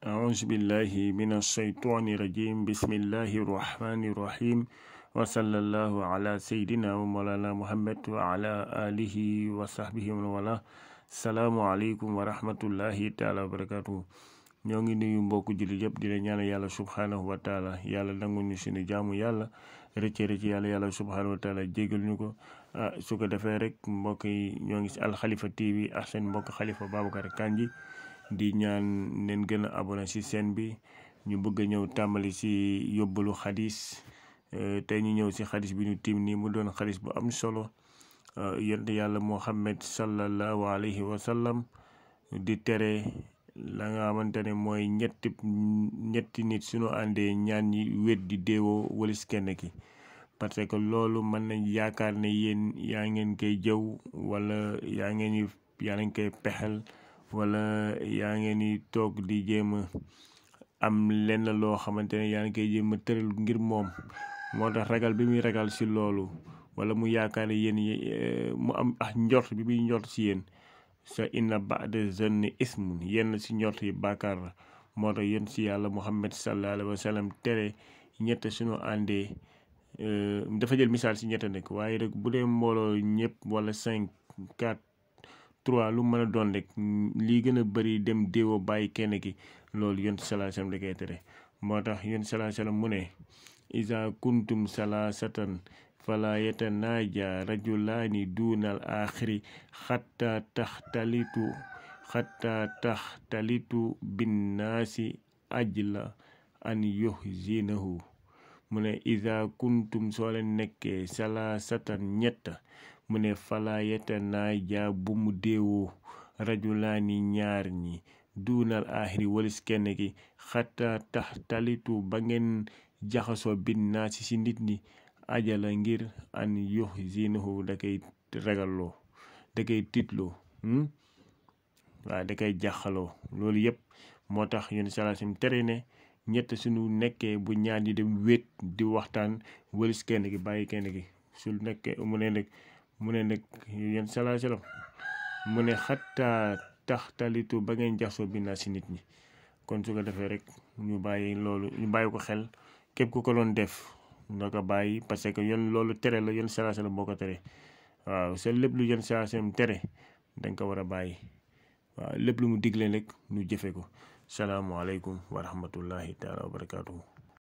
أعوذ بالله من الشيطان الرجيم بسم الله الرحمن الرحيم وصلى الله على سيدنا ومولانا محمد وعلى آله وصحبه ومن والاه السلام عليكم ورحمة الله تعالى وبركاته ñoo ngi nuyu mbokku jullit yëpp di la ñaanal yàlla subhanahu wa taala yàlla nangu ñu suñu jaamu yàlla rëcc yàlla subhanahu wa taala jégal ñu ko su ko defee rek mbokk yi ñoo ngi si Al Khalifa TV ak seen mbokk Khalifa Babacar Kandji di ñaan leen gën a abonné si seen bi ñu bëgg a ñëw tàmbali si yóbbalu xadis tey ñu ñëw si xadis bi ñu tiim nii mu doon xadis bu am solo yonent yàlla Muhammad sallallahu alayhi wa sallam di tere la nga xamante ne mooy ñetti nit suñu àndee ñaan ñi wét di déewoo walis kenn ki parce que loolu mën nañ yaakaar ne yéen yaa ngeen koy jëw wala yaa ngeen koy pexel wala yaa ngeen ni toog di jéem a am lenn loo xamante ne yaa ngi koy jéem a tëral ngir moom moo tax ragal bi muy ragal si loolu wala mu yaakaar ne yéen mu am njort bi muy njort si yéen sa inna ba'da zanni ismun yenn si njort yi bàkkaar la moo tax yéen si yàlla Muhammad sallallahu alayhi wa sallam tere ñett suñu àndee dafa jël misaal si ñett nekk waaye rek bu dee mbooloo ñëpp wala 5 4 3 lu mën a doon rek lii gën a bëri dem déewoo bàyyi kenn ki loolu yonent sallallahu alayhi wa sallam da koy tere moo tax yonent sallallahu alayhi wa sallam mu ne iza kuntum salasatan fala yatanaaja rajulaani duunal aaxiri xatta taxtalitu binnaasi ajla an yuhzinahu mu ne iza kuntum soo leen nekkee salasatan ñett mu ne fala yatanaaja bu mu déewoo rajulaani ñaar ñi duunal aaxiri walis kenn ki xatta taxtalitu ba ngeen jaxasoo binnaasi si nit ñi ajala ngir an yuhzinahu da koy ragalloo da koy tiitloo waaw da koy jaxaloo loolu yëpp moo tax yéen salaasim tere ne ñett suñu nekkee bu ñaar ñi dem wéet di waxtaan wëlis kenn ki bàyyi kenn ki su nekkee mu ne nag yéen salaasim mu ne xattaa taxtalitu ba ngeen jaxasoo binaa si nit ñi kon su ko defee rek ñu bàyyi ko xel képp ku ko doon def na ko bàyyi parce que yoon loolu tere la yoon salaasalaam boo ko tere waaw sa lépp lu yoon salaasalaam tere danga ko war a bàyyi waaw lépp lu mu digle rek ñu jëfe ko salaamualeykum wa rahmatullahi taala wa barakaatuhu